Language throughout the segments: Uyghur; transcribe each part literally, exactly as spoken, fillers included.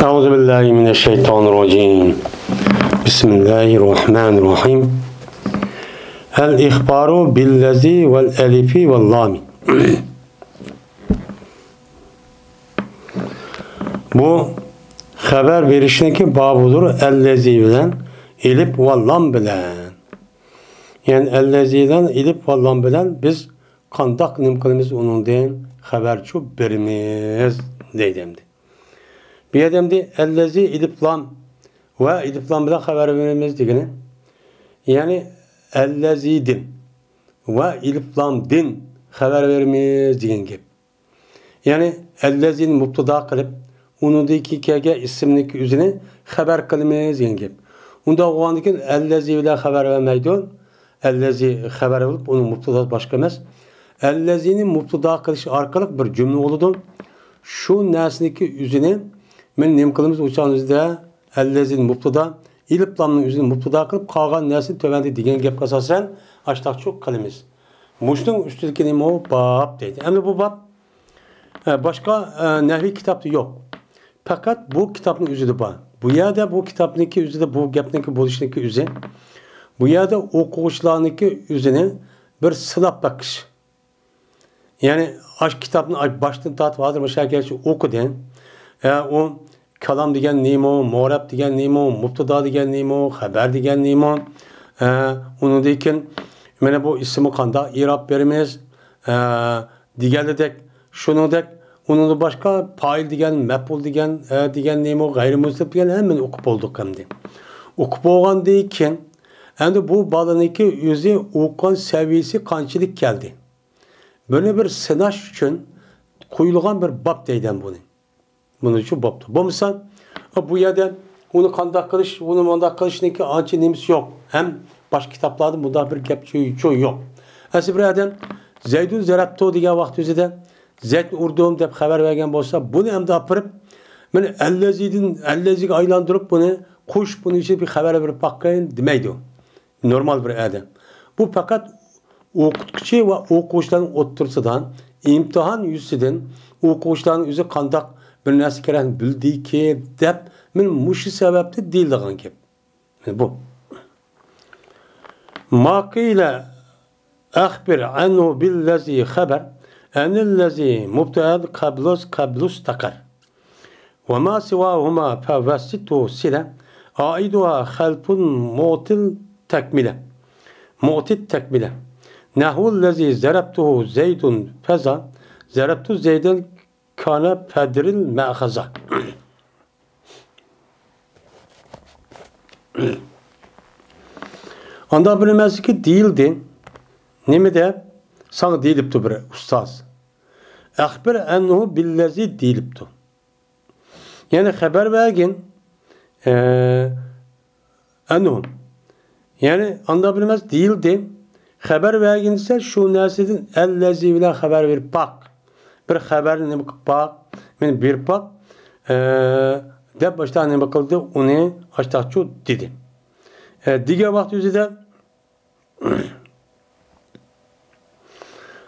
أعوذ بالله من الشيطان الرجيم. بسم الله الرحمن الرحيم. الإخبار باللذي والألف واللام. بۇ خەۋەر بېرىشنىڭكى بابىدۇر، ئەللەزى بىلەن، ئېلىپ ۋە لام بىلەن. يەنى ئەللەزى بىلەن، ئېلىپ ۋە لام بىلەن بىز قانداق نېمە قىلىمىز، ئۇنىڭدىن خەۋەرچۇ بېرىمىز دەيدۇ ئەمدى. بۇ يەردە ئەمدى ئەللەزى ئېلىپ لام ۋە ئېلىپ لام بىلەن خەۋەر بېرىمىز دېگىنى، يەنى ئەللەزىدىن ۋە ئېلىپ لامدىن خەۋەر بېرىمىز دېگەن گەپ. يەنى ئەللەزىنى مۇپتىدا قىلىپ، ئۇنىڭدىن كېيىن كەلگەن ئىسىمنىڭكى ئۆزىنى خەۋەر قىلىمىز دېگەن گەپ. ئۇنداق بولغاندىكىن ئەللەزى بىلەن خەۋەر بەرمەيدۇ. ئەللەزى خەۋەر بولۇپ، ئۇنىڭ مۇپتىداسى باشقا ئەمەس. ئەللەزىنى مۇپتىدا قىلىش ئارقىلىق بىر جۈملە بولىدۇ. شۇ نەرسىنىڭكى ئۆزىنى مەن نېمە قىلىمىز؟ ئۇ چاغنىڭ ئۆزىدە ئەللەزىنى مۇپتىدا، ئېلىپ لامنىڭ ئۆزىنى مۇپتىدا قىلىپ، قالغان نەرسىنى تۆۋەندە دېگەن گەپكە ئاساسەن ئاشتاقچۇ قىلىمىز. مۇشۇنىڭ ئۈستىدىكى نېمە ئۇ؟ باب دەيدۇ. ئەمدى بۇ باب، ئە، باشقا، ئە، نەھۋىي كىتابتا يوق. پەقەت بۇ كىتابنىڭ ئۆزىدە بار. بۇ يەردە بۇ كىتابنىڭكى ئۆزىدە، بۇ گەپنىڭكى بولۇشىنىڭكى ئۆزى. بۇ يەردە ئوقۇغۇچىلارنىڭكى ئۆزىنى بىر سىناپ بېقىش. يەنى ئاش كىتابنى ئاش باشتىن تارتىپ ھازىر مۇشۇ يەرگىچە ئوقۇدى. ئە، ئۇ كالام دېگەن نېمە، مۇئرەب دېگەن نېمە، مۇپتىدا دېگەن نېمە، خەبەر دېگەن نېمە؟ ئە، ئۇنىڭدىن كېيىن مانا بۇ ئىسىمنى قانداق ئېراب بېرىمىز؟ ئە، دېگەنلىدەك، شۇنىڭدەك، ئۇنىڭدىن باشقا پائىل دېگەن، مەپئۇل دېگەن، ئە، دېگەن نېمە، غەيرىي مۇنسىرىپ دېگەن ھەممىنى ئوقۇپ بولدۇق ئەمدى. ئوقۇپ بولغاندىن كېيىن، ئەمدى بۇ بالىنىڭكى ئۆزى ئوقۇغان سەۋىيەسى قانچىلىك كەلدى؟ بۇنى بىر سىناش ئۈچۈن قويۇلغان بىر باب دەيدىغان بۇنى. بۇنىڭ ئۈچۈن بوپتۇ. بولمىسا، بۇ يەردە ئۇنى قانداق قىلىش، ئۇنى مۇنداق قىلىشنىڭكى ئانچە نېمىسى يوق. ھەم باشقا كىتابلاردا بۇنداق بىر گەپ چوي، چوي يوق. ئەسلى بىر ئادەم زەيدۇن زەرەپتۇ دېگەن ۋاقىت ئۆزىدە زەيدنى ئۇردۇم دەپ خەۋەر بەرگەن بولسا، بۇنى ئەمدى ئاپىرىپ، مانا ئەللەزىدىن ئەللەزىگە ئايلاندۇرۇپ، بۇنى قوشۇپ، بۇنىڭ ئىچىدە بىر خەۋەر بېرىپ باققىن دېمەيدۇ. نورمال بىر ئادەم. بۇ پەقەت ئوقۇتقۇچى ۋە ئوقۇغۇچىلارنىڭ ئوتتۇرىسىدا ئىمتىھان يۈزىسىدىن ئوقۇغۇچىلارنىڭ ئۆزى قانداق بىر نەرسە كېرەكلىكىنى بىلدىكى دەپ، مانا مۇشۇ سەۋەبتىن دېيىلىدىغان گەپ. بۇ. ما قيل أخبر عنه بالذي خبر عن الذي مبتدأ قبل قبل استقر. وما سواهما فوسطه صلة عائدها خلف معطي التكملة. معطي التكملة. نحو الذي ضربته زيد فذا ضربت زيدا كان فدر المأخذ. ئانداق بىر نېمەسكى دېيىلدى. نېمە دەپ؟ ساڭا دېيىلىپتۇ بىر ئۇستاز. أخبر عنه بالذي دېيىلىپتۇ. يەنى خەۋەر بەرگىن، ئە، عنه. يەنى ئانداق بىر نېمە دېيىلدى. خەۋەر بەرگىن دېسە، شۇ نەرسىدىن الذي بىلەن خەۋەر بېرىپ باق. بىر خەۋەرنى نېمە قىلىپ باق، مانا بېرىپ باق، ئە، دەپ ئاشتاق نېمە قىلدى، ئۇنى ئاشتاقچۇ دېدى. ئە، دېگەن ۋاقىت ئۆزىدە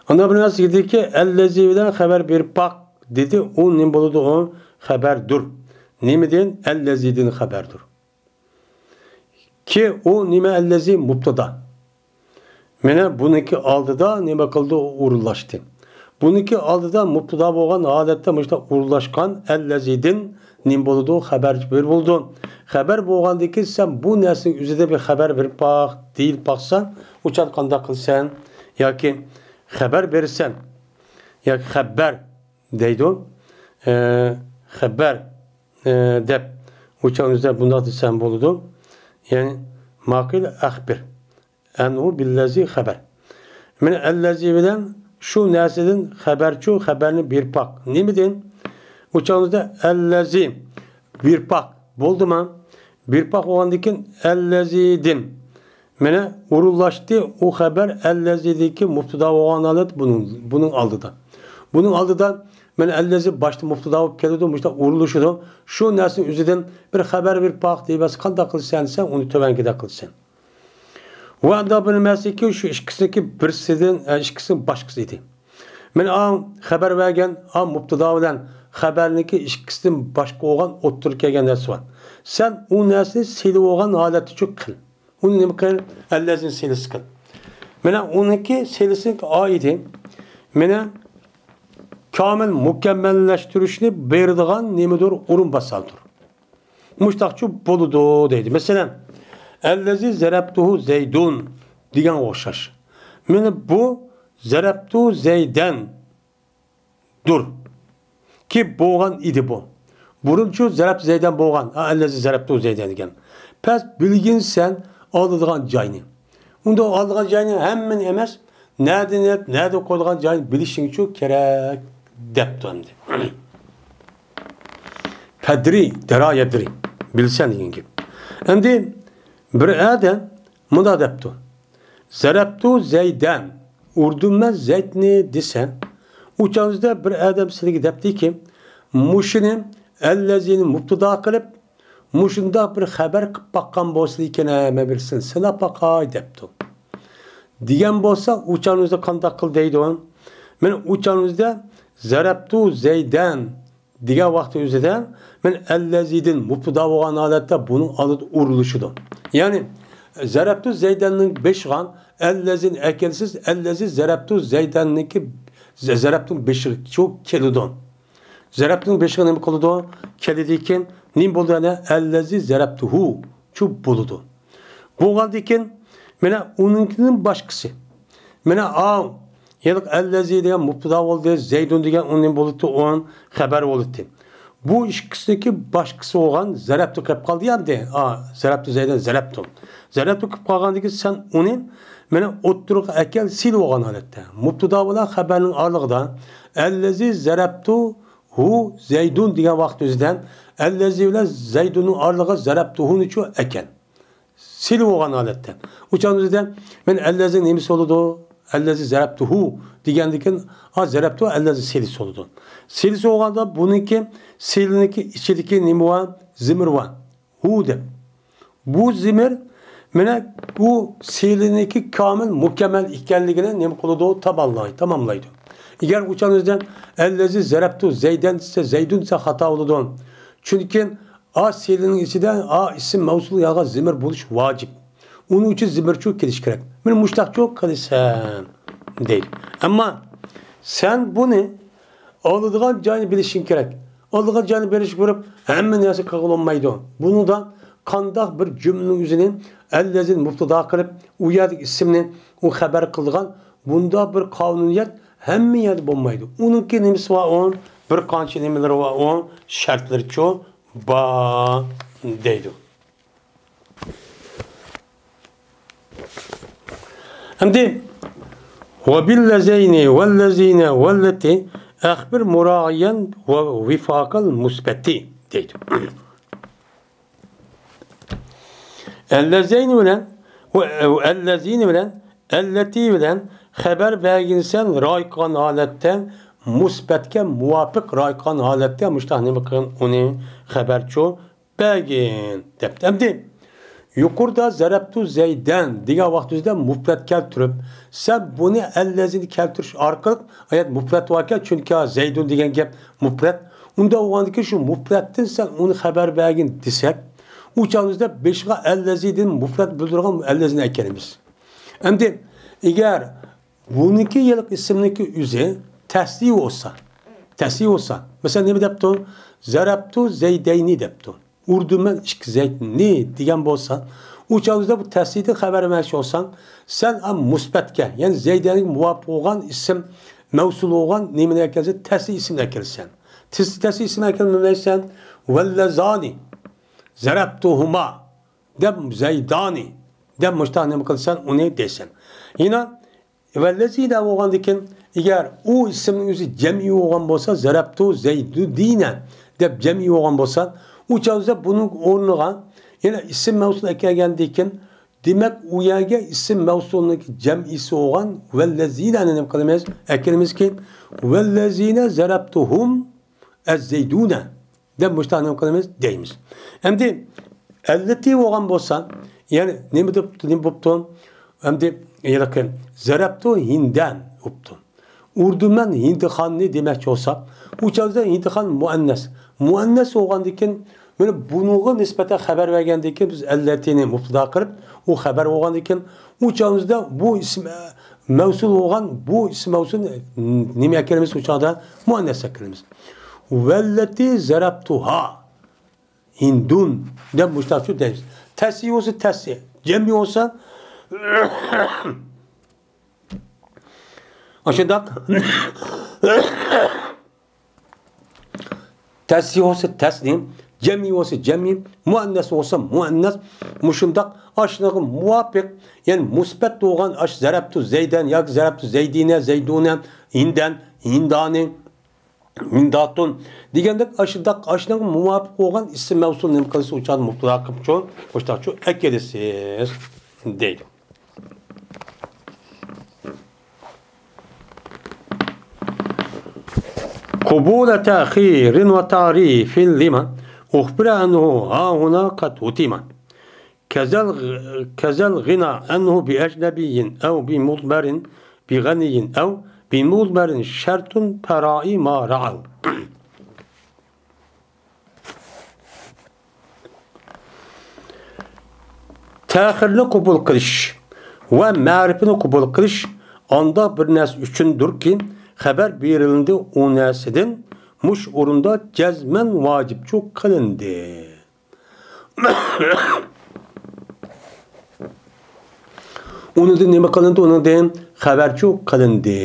ئانداق بىر نەرسە دېدىكى، الذي بىلەن خەۋەر بېرىپ باق دېدى. ئۇ نېمە بولىدۇ؟ ئۇ خەۋەردۇر. نېمىدىن؟ الذيدىن خەۋەردۇر. كى ئۇ نېمە؟ الذي مۇبتىدا. مانا بۇنىڭكى ئالدىدا نېمە قىلدى؟ ئورۇنلاشتى. بۇنىڭكى ئالدىدا مۇبتىدا بولغان ھالەتتە مۇشۇنداق ئورۇنلاشقان الذيدىن نېمە بولىدۇ؟ خەۋەر بېرىلىدۇ. خەۋەر بولغاندىن كېيىن سەن بۇ نەرسىنىڭ ئۆزىدە بىر خەۋەر بېرىپ باق، دېيىلىپ باقسا، ئۇ چاغدا قانداق قىلىسەن؟ ياكى خەۋەر بېرىسەن، ياكى خەبەر دەيدۇ. ئە، خەبەر، ئە، دەپ ئۇ چاغنىڭ ئۆزىدە بۇنداق دېسەم بولىدۇ. يەنى ما قيل أخبر عنه بالذي خبر. مانا الذي بىلەن شۇ نەرسىدىن خەۋەرچۇ، خەۋەرنى بېرىپ باق. نېمىدىن؟ ئۇ چاغدا الذي بېرىپ باق بولدىما؟ بېرىپ باق بولغاندىن كېيىن الذيدىن مانا ئورۇنلاشتى ئۇ خەۋەر الذيدىكى مۇبتىدا بولغان ھالەت بۇنىڭ، بۇنىڭ ئالدىدا. بۇنىڭ ئالدىدا مانا الذي باشتا مۇبتىدا بولۇپ كېلىدۇ، مۇشۇنداق ئورۇنلىشىدۇ. شۇ نەرسىنىڭ ئۆزىدىن بىر خەۋەر بېرىپ باق دەيۋەرسە قانداق قىلىسەن دېسە، ئۇنى تۆۋەندىكىدەك قىلىسەن. ۋە ئانداق بىر نېمەسىكى، شۇ ئىككىسىنىڭكى بىرسىدىن، ئە، ئىككىسىنىڭ باشقىسى ئىدى. مانا ئا خەۋەر بەرگەن، ئا مۇبتىدا بىلەن خەبەرنىڭكى ئىككىسىدىن باشقا بولغان ئوتتۇرىغا كەلگەن نەرسە بار. سەن ئۇ نەرسىنى سىلى بولغان ھالەتتىچۇ قىل. ئۇنى نېمە قىل؟ ئەللەزىنى سىلىسى قىل. مانا ئۇنىڭكى سىلىسىنىڭ ئائىدى، مانا، كامىل مۇكەممەللەشتۈرۈشنى بېرىدىغان نېمىدۇر، ئورۇن باسالدۇر. مۇشتاقچۇ بولىدۇ دەيدۇ. مەسىلەن، ئەللەزى زەرەبتۇھۇ زەيدۇن دېگەنگە ئوخشاش. مانا بۇ زەرەبتۇ زەيدەن دۇر. كى بولغان ئىدى بۇ. بۇرۇنچۇ زەرەبتۇ زەيدەن بولغان. ھە، ئەللەزى زەرەبتۇ زەيدەن دېگەن. پەس بىلگىنسەن ئالىدىغان جاينى. ئۇندا ئالىدىغان جاينى ھەممىنى ئەمەس، نەدىن ئېلىپ، نەدە قويىدىغان جاينى بىلىشىڭچۇ كېرەك دەپتۇ ئەمدى. پەدرى، دەرا يەدرى. بىلسەن دېگەن گەپ. ئەمدى بىر ئادەم مۇنداق دەپتۇ. زەرەبتۇ زەيدەن، ئۇردۇمەن زەيدنى دېسە، ئۇ چاغدا بىر ئادەم سىلىگە دەپتىكى، مۇشۇنى ئەللەزىنى مۇپتىدا قىلىپ، مۇشۇنداق بىر خەۋەر قىلىپ باققان بولسىلا ئىكەن، مەن بىرسىنى سىناپ باقاي دەپتۇ. دېگەن بولسا، ئۇ چاغدا قانداق قىل دەيدۇ؟ مەن ئۇ چاغدا زەرەبتۇ زەيدەن دېگەن ۋاقتى ئۆزىدە مەن ئەللەزىدىن مۇپتىدا بولغان ھالەتتە بۇنىڭ ئالدىدا ئۇرۇلۇشىدۇ. يەنى زەرەبتۇ زەيدەننىڭ بېشىغا ئەللەزىنى ئەكەلسىز، ئەللەزى زەرەبتۇ زەيدەننىڭكى زەرەبتۇ بېشىغا كېلىدۇ. زەرەبتۇنىڭ بېشىغا نېمە قىلىدۇ؟ كېلىدىكەن، نېمە بولىدۇ يەنە؟ ئەللەزى زەرەبتۇھۇ چۇ بولىدۇ. بولغاندىكىن، مانا ئۇنىڭكىدىن باشقىسى. مانا ئاۋ، يەنى ئەللەزى دېگەن مۇپتىدا بولدى، زەيدۇن دېگەن ئۇنىڭ بولۇتتى، ئون خەۋەر بولۇتتى. بۇ ئىككىسىنىڭكى باشقىسى بولغان زەرەبتۇ قېلىپ قالدى ئەمدى. ئا، زەرەبتۇ زەيدەن زەرەبتۇ. زەرەبتۇ قېلىپ قالغاندىكىن سەن ئۇنى مانا ئوتتۇرىغا ئەكەل سىلى بولغان ھالەتتە. مۇپتىدا بىلەن خەۋەرنىڭ ئارىلىقىدا ئەللەزى زەرەبتۇ ھۇ زەيدۇن دېگەن ۋاقىت ئۆزىدە ئەللەزى بىلەن زەيدۇننىڭ ئارىلىقىغا زەرەبتۇھۇنىچۇ ئەكەل. سىلى بولغان ھالەتتە. ئۇ چاغدا ئۆزىدە مەن ئەللەزىنىڭ نېمىسى بولىدۇ؟ ئەللەزى زەرەبتۇھۇ دېگەندىكىن، ئا، زەرەبتۇ ئەللەزى سىلىسى بولىدۇ. سىلىسى بولغاندا بۇنىڭكى سىلىنىڭكى ئىچىدىكى نېمە بار؟ زىمىر بار. ھۇ دەپ. بۇ زىمىر مانا بۇ سىلىنىڭكى كامىل، مۇكەممەل ئىكەنلىكىنى نېمە قىلىدۇ؟ تاماملاي-، تاماملايدۇ. ئەگەر ئۇ چاغدا ئەللەزى زەرەبتۇ زەيدەن دېسە، زەيدۇن دېسە خاتا بولىدۇ. چۈنكى ئا سىلىنىڭ ئىچىدە ئا ئىسىم مەۋسۇل ياغا زىمىر بولۇش ۋاجىپ. ئۇنىڭ ئۈچۈن زىمىرچۇ كېلىش كېرەك. مانا مۇشتاقچۇ قىلىسەن دەيدۇ. ئەمما سەن بۇنى ئالىدىغان جاينى بىلىشىڭ كېرەك. ئالىدىغان جاينى بىلىشكە بېرىپ، ھەممە نەرسە قىلغىلى بولمايدۇ. بۇنىڭدا قانداق بىر جۈملىنىڭ ئۆزىنى ئەللەزىنى مۇپتىدا قىلىپ، ئۇ يەردىكى ئىسىمنى ئۇ خەۋەر قىلىدىغان بۇنداق بىر قانۇنىيەت ھەممە يەردە بولمايدۇ. ئۇنىڭكى نېمىسى بار ئۇ؟ بىر قانچە نېمىلىرى بار ئۇ؟ شەرتلىرىچۇ بار دەيدۇ. ئەمدى ۋەبىللەزەينى ۋەللەزىنە ۋەللەتى ئەخبىر مۇراغىيەن ۋە ۋىفاقەل مۇسبەتى دەيدۇ. ئەللەزەينى بىلەن ۋە ئەللەزىنى بىلەن ئەللەتى بىلەن خەۋەر بەرگىنسەن رايىققان ھالەتتە، مۇسبەتكە مۇۋاپىق رايىققان ھالەتتە مۇشتاق نېمە قىلغىن ئۇنى خەۋەرچۇ بەرگىن دەپتۇ. ئەمدى يۇقىرىدا زەرەبتۇ زەيدەن دېگەن ۋاقتىمىزدا مۇپرەت كەلتۈرۈپ، سەن بۇنى ئەللەزىنى كەلتۈرۈش ئارقىلىق، ئايەت مۇپرەت باركەن، چۈنكى زەيدۇن دېگەن گەپ مۇپرەت. ئۇنداق بولغاندىكىن شۇ مۇپرەتتىن سەن ئۇنى خەۋەر بەرگىن دېسەك، ئۇ چاغىمىزدا بېشىغا ئەللەزىدىن مۇپرەت بىلدۈرگەن ئەللەزىنى ئەكەلىمىز. ئەمدى ئەگەر بۇنىڭكى يىلقى ئىسىمنىڭكى ئۆزى تەسلىي بولسا، تەسلىي بولسا، مەسىلەن، نېمە دەپتۇ؟ زەرەبتۇ زەيدەينى دەپتۇ. ئۇردۇمەن ئىككى زەيدنى دېگەن بولسا، ئۇ چاغدا بۇ تەسلىيدىن خەۋەر بەرمەكچى بولساڭ، سەن ئا مۇسبەتكە، يەنى زەيدەنگە مۇۋاپىق بولغان ئىسىم مەۋسۇل بولغان نېمىنى ئەكەلسەن؟ تەسلىي ئىسىمنى ئەكەلسەن. تەسلىي، تەسلىي ئىسىمنى ئەكەلمەيسەن. ۋەللەزانى زەرەبتۇھۇما دەپ، زەيدانى دەپ مۇشتاق نېمە قىلسەن، ئۇنى دەيسەن. يەنە ۋەللەزىنە بولغاندىكىن، ئەگەر ئۇ ئىسىمنىڭ ئۆزى جەمئىي بولغان بولسا، زەرەبتۇ زەيدۇدىنە دەپ جەمئىي بولغان بولسا، ئۇ چاغدا بۇنىڭ ئورنىغا يەنە ئىسىم مەۋسۇل ئەكەلگەندىكىن، دېمەك، ئۇ يەرگە ئىسىم مەۋسۇلنىڭ جەمئىيسى بولغان ۋەللەزىنەنى نېمە قىلىمىز؟ ئەكىلىمىزكى، ۋەللەزىنە زەرەبتۇھۇم ئەززەيدۇنە دەپ مۇشتاق نېمە قىلىمىز؟ دەيمىز. ئەمدى ئەللىتى بولغان بولسا، يەنى نېمە دەپ، نېمە بوپتۇ؟ ئەمدى ھېلىقى زەرەبتۇ ھىندەن بوپتۇ. ئۇردۇمەن ھىندىخاننى دېمەكچى بولساق، ئۇ چاغدا ھىندىخان مۇئەننەس. مۇئەننەس بولغاندىكىن، مانا بۇنىڭغا نىسبەتەن خەۋەر بەرگەندىكىن بىز ئەللەتىنى مۇبتىدا قىلىپ، ئۇ خەۋەر بولغاندىكىن، ئۇ چاغىمىزدا بۇ ئىسىم، ئە، مەۋسۇل بولغان، بۇ ئىسىم مەۋسۇل نېمە ئەكىرىمىز؟ ئۇ چاغدا مۇئەننەس ئەكىرىمىز. ۋەللەتى زەرەبتۇھا ھىندۇن دەپ مۇشۇنداقچۇ دەيمىز. تەسى بولسا تەسى، جەمئىي بولسا ئاشۇنداق. تەسى بولسا تەسنى، جەمئىي بولسا جەمئىي، مۇئەننەس بولسا مۇئەننەس. مۇشۇنداق ئاشۇنىڭغا مۇۋاپىق، يەنى مۇسبەت بولغان ئاش زەرەبتۇ زەيدەن ياكى زەرەبتۇ زەيدىنە، زەيدۇنە، ھىندەن، ھىندانى، ھىنداتۇن دېگەندەك ئاشۇنداق ئاشۇنىڭغا مۇۋاپىق بولغان ئىسىم مەۋسۇل نېمە قىلىسىز؟ ئۇ چاغدا مۇبتىدا قىلىپ شۇ، مۇشۇنداقچۇ ئەكېلىسىز دەيدۇ. قبول تأخير وتعريف لمن أخبر أنه هاهنا قد هتم. كذا الغ-، كذا الغنى عنه بأجنبي أو بمضمر بغني أو بمضمر شرط فراعي ما رعوا. تەخىرنى قوبۇل قىلىش ۋە مەرىپىنى قوبۇل قىلىش ئانداق بىر نەرسە ئۈچۈندۇركى، خەۋەر بېرىلدى ئۇ نەرسىدىن، مۇشۇ ئورۇندا جەزمەن ۋاجىپچۇ قىلىندى. ئۇنىڭدىن نېمە قىلىندى؟ ئۇنىڭدىن خەۋەرچۇ قىلىندى.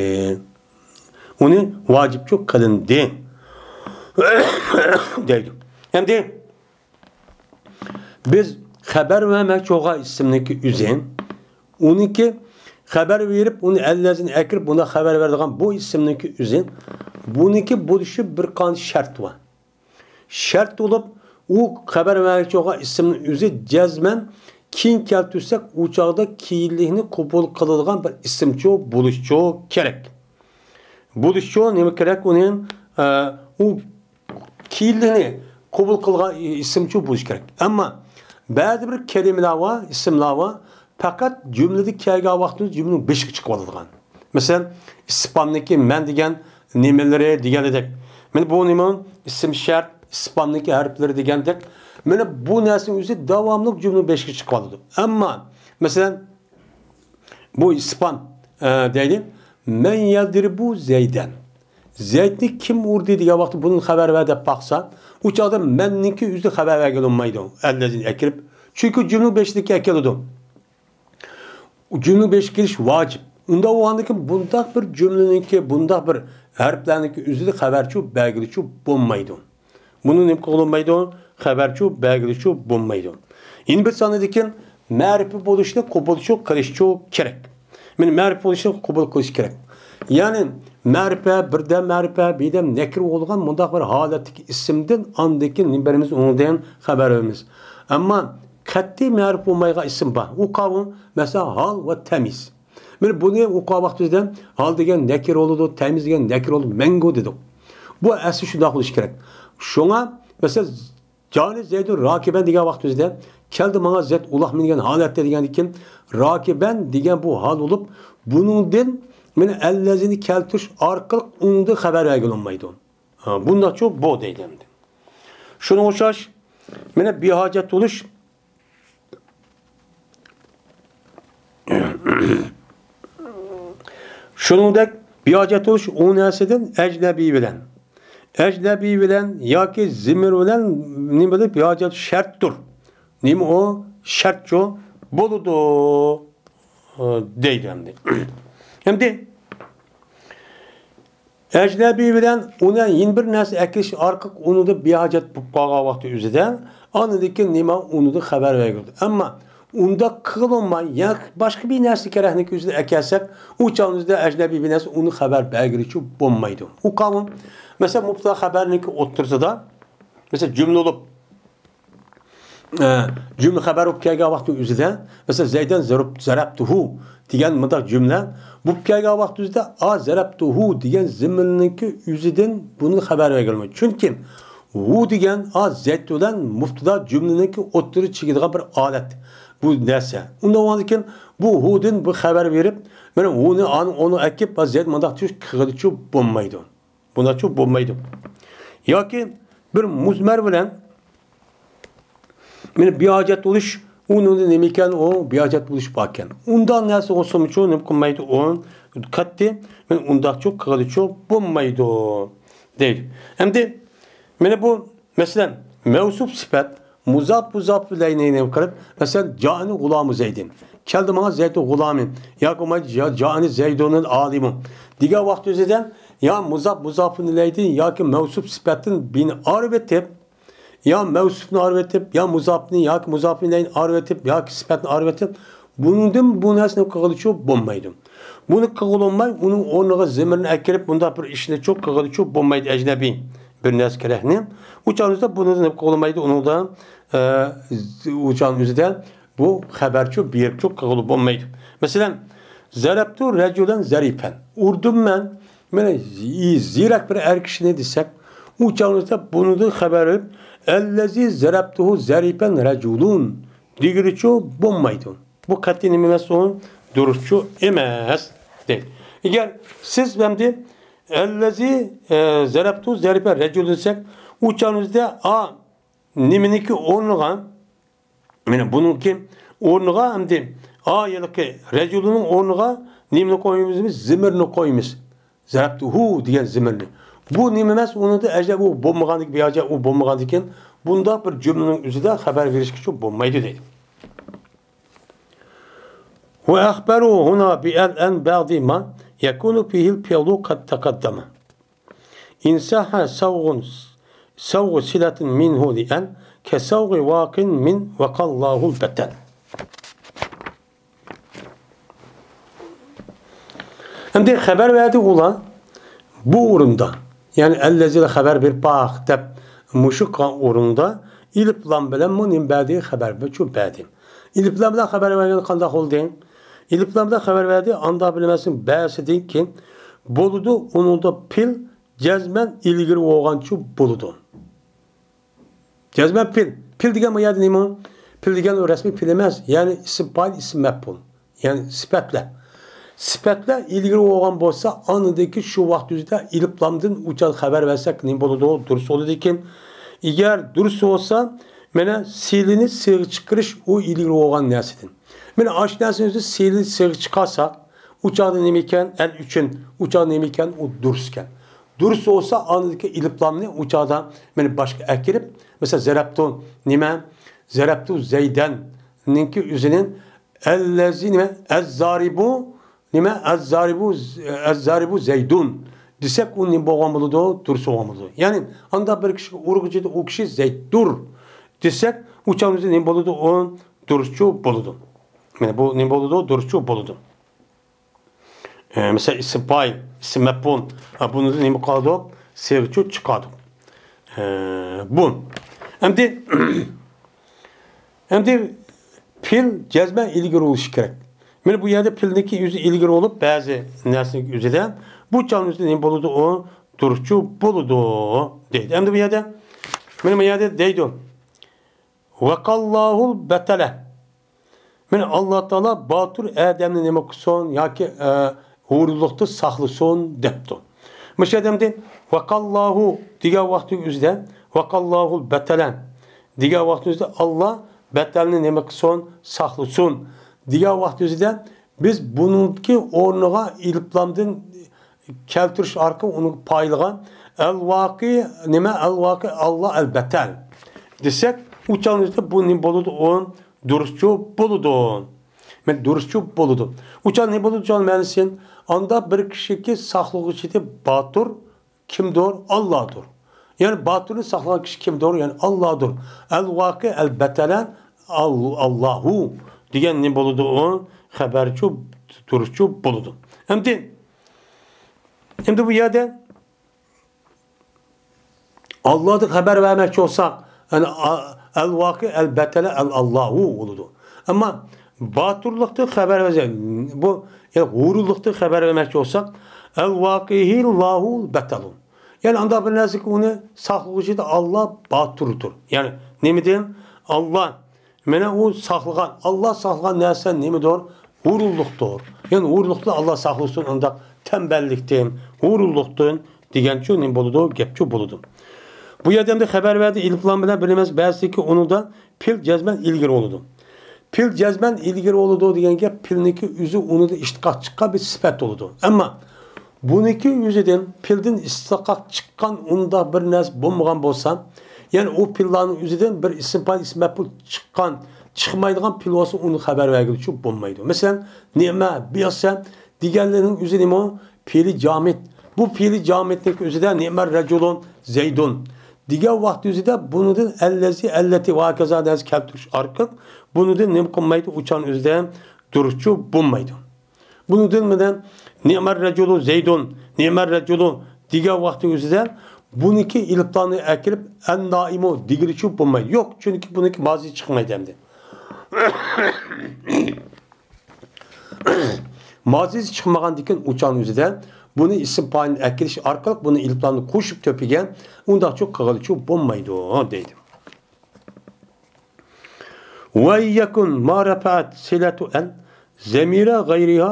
ئۇنى ۋاجىپچۇ قىلىندى. دەيدۇ. ئەمدى بىز خەۋەر بەرمەكچى بولغان ئىسىمنىڭكى ئۆزى، ئۇنىڭكى خەۋەر بېرىپ، ئۇنى ئەللەزىنى ئەكىرىپ، بۇنداق خەۋەر بېرىدىغان بۇ ئىسىمنىڭكى ئۆزى، بۇنىڭكى بولۇشى بىر قانچە شەرت بار. شەرت بولۇپ، ئۇ خەۋەر بەرمەكچى بولغان ئىسىمنىڭ ئۆزى جەزمەن كېيىن كەلتۈرسەك، ئۇ چاغدا كېيىنلىكنى قوبۇل قىلىدىغان بىر ئىسىمچۇ بولۇشچۇ كېرەك. بولۇشچۇ نېمە كېرەك ئۇنى؟ ئە، ئۇ كېيىنلىكنى قوبۇل قىلغان ئىسىمچۇ بولۇشى كېرەك. ئەمما بەزى بىر كەلىمىلەر بار، ئىسىملار بار، پەقەت جۈملىدە كەلگەن ۋاقتىدا جۈملىنىڭ بېشىغا چىقىپ قالىدىغان. مەسىلەن، ئىسپاننىكى مەن دېگەن نېمىلىرى دېگەنىدەك. مانا بۇ نېمە؟ ئىسىم شەرت، ئىسپاننىكى ھەرپلىرى دېگەندەك. مانا بۇ نەرسىنىڭ ئۆزى داۋاملىق جۈملىنىڭ بېشىغا چىقىپ قالىدۇ. ئەمما، مەسىلەن، بۇ ئىسپان، ئە، دەيدۇ، مەن يەدرىبۇ زەيدەن. زەيدنى كىم ئۇردى دېگەن ۋاقىتتا بۇنىڭ خەۋەر بەر دەپ باقسا، ئۇ چاغدا مەننىڭكى ئۆزى خەۋەر بەرگىلى بولمايدۇ، ئەللەزىنى ئەكىرىپ. چۈنكى جۈملىنىڭ بېشىدىكى ئەكېلىدۇ. جۈملىنىڭ بېشىغا كېلىش ۋاجىپ. ئۇنداق بولغاندىكىن بۇنداق بىر جۈملىنىڭكى، بۇنداق بىر ھەرپلەرنىڭكى ئۆزىدە خەۋەرچۇ بەرگىلىچۇ بولمايدۇ. بۇنى نېمە قىلغىلى بولمايدۇ؟ خەۋەرچۇ بەرگىلىچۇ بولمايدۇ. يەنە بىر سانىدىكى مەرىپە بولۇشنى قوبۇلچۇ قىلىشچۇ كېرەك. مانا مەرىپە بولۇشنى قوبۇل قىلىش كېرەك. يەنى مەرىپە، بىردەم مەرىپە، بىردەم نەكىر بولغان مۇنداق بىر ھالەتتىكى ئىسىمدىن ئاندىن كېيىن نېمە بېرىمىز؟ ئۇنىڭدىن خەۋەر بېرىمىز. ئەمما قەتئىي مەرىپە بولمايدىغان ئىسىم بار. ئۇ قاۋۇ، مەسىلەن، ھال ۋە تەمىز. مانا بۇنى ئوقۇغان ۋاقتىمىزدا ھال دېگەن نەكىر بولىدۇ، تەمىز دېگەن نەكىر بولىدۇ، مەڭگۈ دېدۇق. بۇ ئەسلى شۇنداق بولۇشى كېرەك. شۇڭا، مەسىلەن، جانى زەيدۇن راكىبەن دېگەن ۋاقتىمىزدا كەلدى ماڭا زەيد ئۇلاق مىنگەن ھالەتتە دېگەندىكىن، راكىبەن دېگەن بۇ ھال بولۇپ، بۇنىڭدىن مانا ئەللەزىنى كەلتۈرۈش ئارقىلىق ئۇنىڭدىن خەۋەر بەرگىلى بولمايدۇ. ھا، بۇنداقچۇ بۇ دەيدۇ ئەمدى. شۇنىڭغا ئوخشاش، مانا بىھاجەت بولۇش، شۇنىڭدەك بىھاجەت بولۇش ئۇ نەرسىدىن ئەجنەبىي بىلەن، ئەجنەبىي بىلەن ياكى زىمىر بىلەن نېمە بىلەن بىھاجەت شەرتتۇر. نېمە ئۇ؟ شەرتچۇ بولىدۇ، دەيدۇ ئەمدى. ئەمدى ئەجنەبىي بىلەن ئۇنى يەنە بىر نەرسە ئەكىلىش ئارقىلىق ئۇنىڭدا بىھاجەت بولۇپ قالغان ۋاقتى ئۆزىدە، ئاندىن كېيىن نېمە ئۇنىدا خەۋەر بەرگۈدۇر. ئەمما ئۇنداق قىلىنماي، يەنە باشقا بىر نەرسە كېرەكنىكى ئۆزىدە ئەكەلسەك، ئۇ چاغنىڭدا ئەجنەبىي بىر نەرسە ئۇنى خەۋەر بەرگىلىچۇ بولمايدۇ. ئۇ قانۇن، مەسىلەن، مۇبتەدا خەۋەرنىڭكى ئوتتۇرىسىدا، مەسىلەن، جۈملە بولۇپ، ئە، جۈملە خەۋەر بولۇپ كەلگەن ۋاقتى ئۆزىدە، مەسىلەن، زەيدەن زەرەبتۇھۇ دېگەن مۇنداق جۈملە بولۇپ كەلگەن ۋاقتى ئۆزىدە، ئا زەرەبتۇھۇ دېگەن زىمىننىڭكى ئۆزىدىن بۇنى خەۋەر بەرگىلى بولمايدۇ. چۈنكى ھۇ دېگەن، ئا، زەيت بىلەن مۇبتەدا جۈملىنىڭكى ئوتتۇرا چىگىدىغان بىر ئالەت. بۇ نەرسە. ئۇنداق بولغاندىكىن بۇ ھۇدىن بۇ خەۋەر بېرىپ، مانا ھۇنى ئان-، ئۇنى ئەكىپ، زەيت مۇنداق چۈش قىلغىلىچۇ بولمايدۇ. بۇنداقچۇ بولمايدۇ. ياكى بىر مۇزمەر بىلەن مانا بىھاجەت بولۇش، ئۇنىڭدا نېمە ئىكەن، ئۇ بىھاجەت بولۇش باركەن. ئۇنداق نەرسە بولسىمۇچۇ نېمە قىلمايدۇ، ئۇ قەتئىي مانا ئۇنداقچۇ قىلغىلىچۇ بولمايدۇ دەيدۇ. ئەمدى مانا بۇ، مەسىلەن، مەۋسۇپ سۈپەت، مۇزاپ، مۇزاپ ئىلەينى نېمە قىلىپ، مەسىلەن، جائەنى غۇلامۇ زەيدىن. كەلدى ماڭا زەيدۇ غۇلامى. ياكى بولمايدۇ، جا-، جائەنى زەيدۇنۇل ئالىمۇ دېگەن ۋاقىت ئۆزىدە يا مۇزاپ، مۇزاپۇن ئىلەيدىن ياكى مەۋسۇپ سۈپەتتىن بىنى ئايرىۋېتىپ، يا مەۋسۇپنى ئايرىۋېتىپ، يا مۇزاپنى ياكى مۇزاپۇن ئىلەينى ئايرىۋېتىپ، ياكى سۈپەتنى ئايرىۋېتىپ، بۇنىڭدىن بۇ نەرسىنى قىلغىلىچۇ بولمايدۇ. بۇنى قىلغىلى بولماي، ئۇنىڭ ئورنىغا زېمىرنى ئەكىرىپ، بۇنداق بىر ئىشنىچۇ قىلغىلىچۇ بولمايدۇ، ئەجنەبىي بىر نەرسە كېرەكنى. ئۇ چاغنىڭدا بۇنى قىلغىلى بولمايدۇ، ئۇنىڭدا، ئە، ئۇ چاغنىڭ ئۆزىدە بۇ خەۋەرچۇ بېرىپچۇ قىلغىلى بولمايدۇ. مەسىلەن، زەرەپتۇ رەجۇلەن زەرىپەن. ئۇردۇم مەن، مانا، زىرەك بىر ئەر كىشىنى دېسەك، ئۇ چاغنىڭدا بۇنىڭدىن خەۋەر بېرىپ، ئەللەزى زەرەپتۇھۇ زەرىپەن رەجۇلۇن دېگىلىچۇ بولمايدۇ. بۇ قەتئىي نېمە ئەمەس، ئۇ دۇرۇسچۇ ئەمەس دەيدۇ. ئەگەر سىز ئەمدى ئەللەزى، ئە، زەرەپتۇ زەرىپەن رەجۇلۇن دېسەك، ئۇ چاغنىڭدا ئا نېمىنىڭكى ئورنىغا، مانا بۇنىڭكى ئورنىغا ئەمدى ئا ھېلىقى رەجۇلۇنىڭ ئورنىغا نېمىنى قويىمىز؟ زىمىرنى قويىمىز. زەرەپتۇھۇ دېگەن زىمىرنى. بۇ نېمە ئەمەس؟ ئۇنىڭدا ئەجەب ئۇ بولمىغاندىكىن، بىھاجەت ئۇ بولمىغاندىكىن، بۇنداق بىر جۈملىنىڭ ئۆزىدە خەۋەر بېرىشكىچۇ بولمايدۇ دەيدۇ. وأخبروا هنا بأن بعض ما يكون فيه الفعل قد تقدم. إن صح سوغ، سوغ صلة منه لأن كسوغ واق من وقى الله البتل. ئەمدى خەۋەر بەردى ئۇلار بۇ ئورۇندا، يەنى ئەللەزىدە خەۋەر بېرىپ باق دەپ مۇشۇ قىلغان ئورۇندا ئېلىپ لام بىلەنمۇ نېمە بەردى؟ خەۋەر بىرچۇ بەردى. ئېلىپ لام بىلەن خەۋەر بەرگەندە قانداق بولدى؟ ئېلىپ لام بىلەن خەۋەر بەردى، ئاندا بىلمەسنىڭ بەسىدىن كېيىن بولىدۇ، ئۇنىڭدا پېئىل جەزمەن ئىلگىرى بولغانچۇ بولىدۇ. جەزمەن پېئىل. پېئىل دېگەن بۇ يەردە نېمە؟ پېئىل دېگەن ئۇ رەسمىي پېئىل ئەمەس، يەنى ئىسىم پائىل، ئىسىم مەپئۇل. يەنى سۈپەتلەر. سۈپەتلەر ئىلگىرى بولغان بولسا، ئاندىن كېيىن شۇ ۋاقىت ئۆزىدە ئېلىپ لامدىن ئۇچان خەۋەر بەرسەك نېمە بولىدۇ؟ دۇرۇس بولىدىكەن. ئەگەر دۇرۇس بولسا، مانا سىلىنى سىغا چىقىرىش ئۇ ئىلگىرى بولغان نەرسىدىن. مانا ئاشۇ نەرسىنى ئۆزى سىلىنى سىغا چىقارساق، ئۇ چاغدا نېمە ئىكەن؟ ئەل ئۈچۈن. ئۇ چاغدا نېمە ئىكەن؟ ئۇ دۇرۇس ئىكەن. دۇرۇس بولسا، ئاندىكى ئېلىپ لامنى ئۇ چاغدا مانا باشقا ئەكىرىپ، مەسىلەن، زەرەپتۇ نېمە؟ زەرەپتۇ زەيدەننىڭكى ئۆزىنى ئەللەزى نېمە؟ ئەززارىبۇ نېمە؟ ئەززارىبۇ، ئەززارىبۇ زەيدۇن دېسەك، ئۇ نېمە بولغان بولىدۇ؟ دۇرۇس بولغان بولىدۇ. يەنى ئانداق بىر كىشىگە ئۇرغۇچى ئۇ كىشى زەيدتۇر دېسەك، ئۇ چاغنىڭ ئۆزى نېمە بولىدۇ؟ ئۇ دۇرۇسچۇ بولىدۇ. مانا بۇ نېمە بولىدۇ؟ دۇرۇسچۇ بولىدۇ. ئە، مەسىلەن، ئىسىم پائىل، ئىسىم مەپئۇل. ئە، بۇنىڭدا نېمە قالىدۇ؟ سىغىچۇ چىقىدۇ. ئە، بۇ. ئەمدى، ئەمدى پېئىل جەزمەن ئىلگىرى بولۇشى كېرەك. مانا بۇ يەردە پېئىلنىڭكى ئۆزى ئىلگىرى بولۇپ، بەزى نەرسىنىڭ ئۆزىدە بۇ چاغنىڭ ئۆزىدە نېمە بولىدۇ؟ ئۇ دۇرۇسچۇ بولىدۇ دەيدۇ. ئەمدى بۇ يەردە، مانا بۇ يەردە دەيدۇ. ۋەقاللاھۇل بەتەلە. مانا ئاللا تائالا باتۇر ئادەمنى نېمە قىلسۇن ياكى، ئە، ھۇرۇنلۇقتا ساقلىسۇن دەپتۇ. مۇشۇ ئادەمدە ۋەقاللاھۇ دېگەن ۋاقىتنىڭ ئۆزىدە، ۋەقاللاھۇل بەتەلە دېگەن ۋاقىتنىڭ ئۆزىدە، ئاللا بەتەلنى نېمە قىلسۇن؟ ساقلىسۇن دېگەن ۋاقىت ئۆزىدە، بىز بۇنىڭكى ئورنىغا ئېلىپلامدىن كەلتۈرۈش ئارقىلىق ئۇنىڭ پايلىغان ئەلۋاقى نېمە؟ ئەلۋاقى ئاللا ئەلبەتەل دېسەك، ئۇ چاغنىڭدا بۇ نېمە بولىدۇ؟ ئۇ دۇرۇسچۇ بولىدۇ. مەن دۇرۇسچۇ بولىدۇ. ئۇ چاغ نېمە بولىدۇ؟ چاغ مەنىسى ئاندا بىر كىشىكى ساقلىغۇچىدى باتۇر كىمدۇر؟ ئاللادۇر. يەنى باتۇرنى ساقلىغان كىشى كىمدۇر؟ يەنى ئاللادۇر. ئەلۋاقى ئەلبەتەلە ئال-، ئاللاھۇ دېگەن نېمە بولىدۇ؟ ئۇ خەۋەرچۇ، دۇرۇسچۇ بولىدۇ. ئەمدى ئەمدى بۇ يەردە ئاللادىن خەۋەر بەرمەكچى بولساق، يەنى ئا-، ئەلۋاقى ئەلبەتەلە ئەل ئاللاھۇ بولىدۇ. ئەمما باتۇرلۇقتىن خەۋەر بەرسەك، بۇ، يەنى غۇرۇرلۇقتىن خەۋەر بەرمەكچى بولساق، ئەلۋاقىھىللاھۇ بەتەلۇ. يەنى ئانداق بىر نەرسىكى ئۇنى ساقلىغۇچى ئاللا بار تۇرىدۇ. يەنى نېمىدىن؟ ئاللا، مانا ئۇ ساقلىغان، ئاللا ساقلىغان نەرسە نېمىدۇر؟ ھۇرۇنلۇقتۇر. يەنى ھۇرۇنلۇقتىن ئاللا ساقلىسۇن ئانداق تەمبەللىكتىن، ھۇرۇنلۇقتىن دېگەنچۇ نېمە بولىدۇ؟ گەپچۇ بولىدۇ. بۇ يەردە ئەمدى خەبەر بەردى، ئېلىپلام بىلەن بىر نېمە بەزىدىكى ئۇنىڭدا پېئىل جەزمەن ئىلگىرى بولىدۇ. پېئىل جەزمەن ئىلگىرى بولىدۇ دېگەن گەپ پېئىلنىڭكى ئۆزى ئۇنىڭدا ئىشتىقاق چىققان بىر سۈپەت بولىدۇ. ئەمما بۇنىڭكى ئۆزىدىن پېئىلدىن ئىشتىقاق چىققان ئۇنداق بىر نەرسە بولمىغان بولسا، يەنى ئۇ پېئىللارنىڭ ئۆزىدىن بىر ئىسىم پائىل، ئىسىم مەپئۇل چىققان، چىقمايدىغان پېئىل بولسا ئۇنى خەۋەر بەرگىلى چۇ بولمايدۇ. مەسىلەن، نېمە، بىئسە دېگەنلىرىنىڭ ئۆزى نېمە؟ پېئىلى جامىد. بۇ پېئىلى جامىدنىڭ ئۆزىدە نېمە رەجۇلۇن زەيدۇن دېگەن ۋاقىت ئۆزىدە بۇنىڭدىن ئەللەزى، ئەللەتى ۋە ھاكازا نەرسە كەلتۈرۈش ئارقىلىق بۇنىڭدىن نېمە قىلمايدۇ؟ ئۇچان ئۆزىدە دۇرۇسچۇ بولمايدۇ. بۇنىڭدىن مەنە نېمە رەجۇلۇ زەيدۇن، نېمە رەجۇلۇ دېگەن ۋاقتى ئۆزىدە بۇنىڭكى ئېلىپلارنى ئەكىرىپ ئەن نائىمۇ دېگىلىچۇ بولمايدۇ. يوق، چۈنكى بۇنىڭكى مازى چىقمايدۇ ئەمدى. مازىسى چىقمىغاندىكىن ئۇچان ئۆزىدە بۇنى ئىسىم پائىلنى ئەكىرىش ئارقىلىق بۇنى ئېلىپلارنى قوشۇپ تۆپىگە ئۇنداقچۇ قىلغىلىچۇ بولمايدۇ دەيدۇ. ۋەييەكۇن ما رەپەئەت سىلەتۇ ئەن زەمىرە غەيرىھا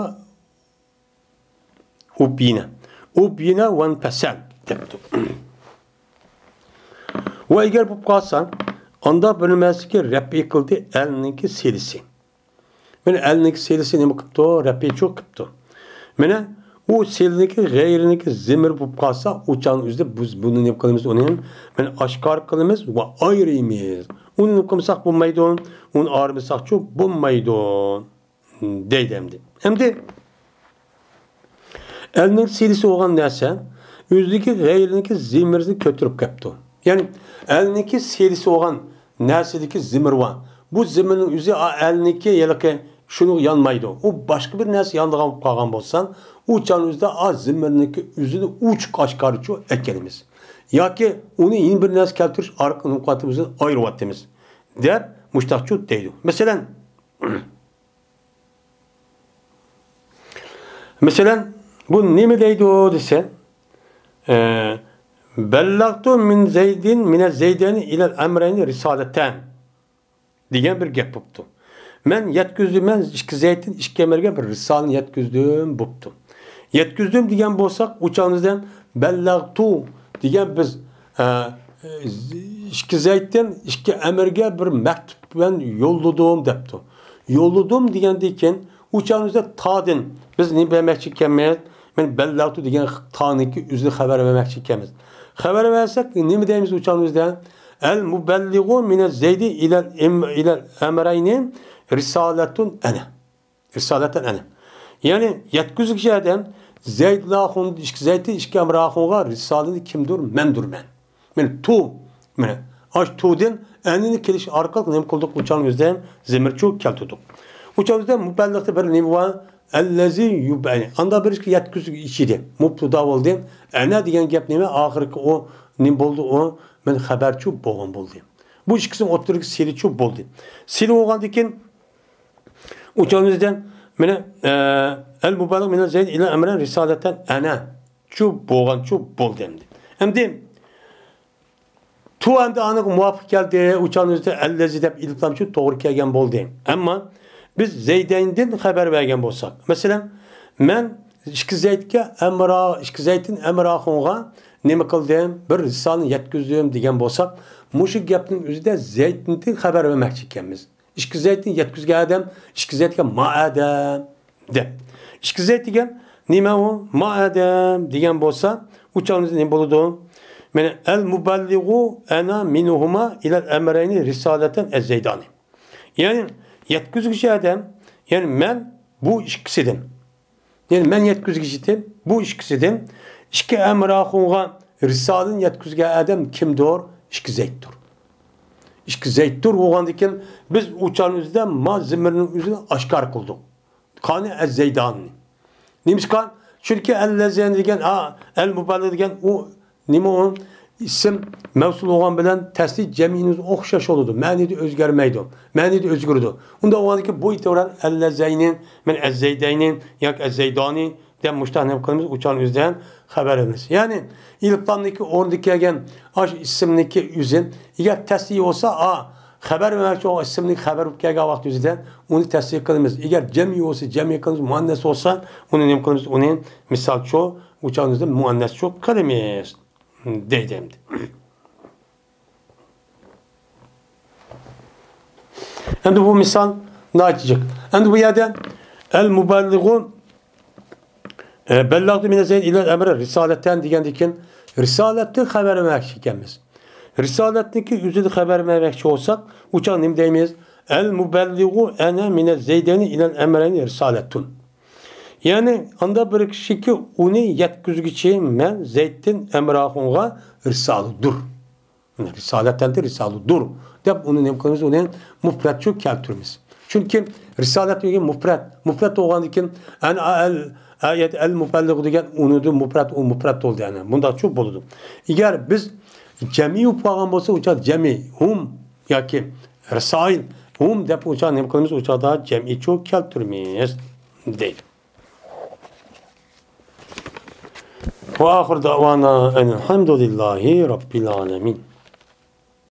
ئۇبيىنە. ئۇبيىنە ۋەنپەسەل دەپتۇ. ۋە ئەگەر بولۇپ قالسا، ئاندا بىر نېمەسىگە رەپئى قىلدى ئەلنىڭكى سىلىسى. مانا ئەلنىڭكى سىلىسى نېمە قىپتۇ؟ رەپئى چوق قىپتۇ. مانا ئۇ سىلىنىڭكى غەيرىنىڭكى زىمىر بولۇپ قالسا، ئۇ چاغنىڭ ئۆزىدە بىز بۇنى نېمە قىلىمىز؟ ئۇنى مانا ئاشكارا قىلىمىز ۋە ئايرىيمىز. ئۇنى نېمە قىلمىساق بولمايدۇ؟ ئۇنى ئايرىمىساقچۇ بولمايدۇ. دەيدۇ ئەمدى. ئەمدى ئەلنىڭ سىلىسى بولغان نەرسە ئۆزىنىڭكى غەيرىنىڭكى زىمىرىنى كۆتۈرۈپ كەپتۇ. يەنى ئەلنىڭكى سىلىسى بولغان نەرسىدىكى زىمىر بار. بۇ زىمىرنىڭ ئۆزى ئا-، ئەلنىڭكى ھېلىقى شۇنىڭغا يانمايدۇ. ئۇ باشقا بىر نەرسە يانىدىغان بولۇپ قالغان بولسا، ئۇ چاغنىڭ ئۆزىدە ئا زىمىرنىڭكى ئۆزىنى ئوچۇق ئاشكارىچۇ ئەكەلىمىز. ياكى ئۇنى يەنە بىر نەرسە كەلتۈرۈش ئارقىلىق نېمە قىلىۋاتىمىز؟ ئايرىۋاتىمىز. دەپ مۇشتاقچۇ دەيدۇ. مەسىلەن، مەسىلەن، بۇ نېمە دەيدۇ دېسە، ئە، بەللەغتۇ مىن زەيدىن، مىنە زەيدەينى ئىلەل ئەمرەينى رىسالەتەن دېگەن بىر گەپ بوپتۇ. مەن يەتكۈزدۈم، مەن ئىككى زەيدتىن ئىككى ئەمرگە بىر رىسالىنى يەتكۈزدۈم بوپتۇ. يەتكۈزدۈم دېگەن بولساق، ئۇ چاغىمىزدا بەللەغتۇ دېگەن بىز، ئە، ئىككى زەيدتىن ئىككى ئەمرگە بىر مەكتۇپ بىلەن يوللىدىم دەپتۇ. يوللىدىم دېگەندىن كېيىن، ئۇ چاغىمىزدا تادىن بىز نېمە بەرمەكچى ئىكەنمىز؟ مەن بەللەغتۇ دېگەن تانىكى ئۆزىنى خەۋەر بەرمەكچى ئىكەنمىز. خەۋەر بەرسەك نېمە دەيمىز ئۇ چاغىمىزدا؟ ئەل مۇبەللىغۇ مىنە زەيدى ئىلەل ئىم-، ئىلەل ئەمرەينى رىسالەتۇن ئەنە. رىسالەتەن ئەنە. يەنى يەتكۈزگۈچى ئادەم زەيدلا ئىككى زەيدتىن ئىككى ئەمر ئاخۇنغا رىسالىنى كىمدۇر؟ مەندۇرمەن. مانا تو، مانا ئاش تودىن ئەنىنى كېلىش ئارقىلىق نېمە قىلدۇق؟ ئۇچان ئۆزدە زىمىرچۇ كەلتۈردۇق. ئۇچان ئۆزدە مۇبەللىغتە بىر نېمە بار؟ ئەللەزى يۇبەنى. ئاندا بىر ئىككى يەتكۈزگۈچى ئىدى. مۇبتىدا بولدى. ئەنە دېگەن گەپ نېمە؟ ئاخىرقى ئۇ نېمە بولدى؟ ئۇ مانا خەۋەرچۇ بولغان بولدى. بۇ ئىككىسىنىڭ ئوتتۇرىدىكى سىلىچۇ بولدى. سىلى بولغاندىن كېيىن ئۇچان ئۆزىدە مانا، ئە، ئەل مۇبالىغ مىنە زەيد ئىلە ئەمرەن رىسالەتەن ئەنە چۇ بولغانچۇ بولدى ئەمدى. ئەمدى تو ئەمدى ئانىڭغا مۇۋاپىق كەلدى. ئۇچان ئۆزىدە ئەللەزى دەپ ئېلىپلامچۇ توغرا كەلگەن بولدى. ئەمما بىز زەيدەيندىن خەۋەر بەرگەن بولساق، مەسىلەن، مەن ئىككى زەيدكە ئەمرا، ئىككى زەيدتىن ئەمراخۇنغا نېمە قىلدىم؟ بىر رىسالىنى يەتكۈزدۈم دېگەن بولساق، مۇشۇ گەپنىڭ ئۆزىدە زەيدتىن خەۋەر بەرمەكچى ئىكەنمىز. ئىككى زەيتنى يەتكۈزگەن ئادەم، ئىككى زەيتكە ما ئادەم دەپ. ئىككى زەيت دېگەن نېمە ئۇ؟ ما ئادەم دېگەن بولسا، ئۇ چاغدا نېمە بولىدۇ؟ مانا، ئەل مۇبەللىغۇ ئەنا مىنھۇما ئىلەل ئەمرەينى رىسالەتەن ئەز زەيدانى. يەنى يەتكۈزگۈچى ئادەم، يەنى مەن بۇ ئىككىسىدىن. يەنى مەن يەتكۈزگۈچىدىن، بۇ ئىككىسىدىن ئىككى ئەمراخۇنغا رىسالىنى يەتكۈزگەن ئادەم كىمدۇر؟ ئىككى زەيتتۇر. ئىككى زەيتتۇر بولغاندىكىن، بىز ئۇ چاغنىڭ ئۆزىدە ما زىمىرنىڭ ئۆزىنى ئاشكارا قىلدۇق. قانى ئەز زەيدانى. نېمىشقا؟ چۈنكى ئەللەزەينى دېگەن، ئا، ئەل مۇبالىغە دېگەن ئۇ نېمە ئۇ؟ ئىسىم مەۋسۇل بولغان بىلەن تەسلىي جەمئىينىڭ ئوخشاش بولىدۇ. مەنىدە ئۆزگەرمەيدۇ. مەنىدە ئۆزگىرىدۇ. ئۇنداق بولغاندىكىن بۇ ئېتىبارەن ئەللەزەينى، مەن ئەززەيدەينى ياكى ئەززەيدانى دەپ مۇشۇنداق نېمە قىلىمىز؟ ئۇ چاغنى ئۆزىدىن خەۋەر ئالىمىز. يەنى ئېلىپلامنىڭكى ئورنىدا كەلگەن ئاشۇ ئىسىمنىڭكى ئۆزى ئەگەر تەسلىيە بولسا، ئا، خەۋەر بەرمەكچى بولغان ئىسىمنىڭ خەۋەر بولۇپ كەلگەن ۋاقىت ئۆزىدە ئۇنى تەسلىيە قىلىمىز. ئەگەر جەمئىي بولسا، جەمئىي قىلىمىز، مۇئەننەس بولسا، ئۇنى نېمە قىلىمىز؟ ئۇنى مىسالچۇ، ئۇ چاغنى ئۆزىدە مۇئەننەسچۇ قىلىمىز. دەيدۇ ئەمدى. ئەمدى بۇ مىسال ناھايىتى جىق. ئەمدى بۇ يەردە ئەل مۇبەللىغۇ، ئە، بەللەغتۇ مىنە زەيد ئىلەل ئەمرى رىسالەتەن دېگەندىن كېيىن رىسالەتتىن خەۋەر بەرمەكچى ئىكەنمىز. رىسالەتنىڭكى ئۆزىدىن خەۋەر بەرمەكچى بولساق، ئۇ چاغ نېمە دەيمىز؟ ئەل مۇبەللىغۇ ئەنە مىنە زەيدەينى ئىلەل ئەمرەينى رىسالەتۇن. يەنى ئاندا بىر كىشىكى ئۇنى يەتكۈزگۈچى مەن زەيدتىن ئەمرى ئاخۇنغا رىسالىدۇر. رىسالەتەندە رىسالىدۇر دەپ ئۇنى نېمە قىلىمىز؟ ئۇنى مۇپرەتچۇ كەلتۈرىمىز. چۈنكى رىسالەت دېگەن مۇپرەت. مۇپرەت بولغاندىن كېيىن ئەن ئەل، ئەيەت ئەل مۇبەللىغۇ دېگەن ئۇنىدۇ مۇپرەت، ئۇ مۇپرەت بولدى. يەنى مۇنداقچۇ بولىدۇ. ئەگەر بىز جەمئىي بولۇپ قالغان بولسا، ئۇ چاغ جەمئىي، ھۇم ياكى رىسائىل، ھۇم دەپ ئۇ چاغ نېمە قىلىمىز؟ ئۇ چاغدا جەمئىيچۇ كەلتۈرىمىز دەيدۇ. وآخر دعوانا أن الحمد لله رب العالمين.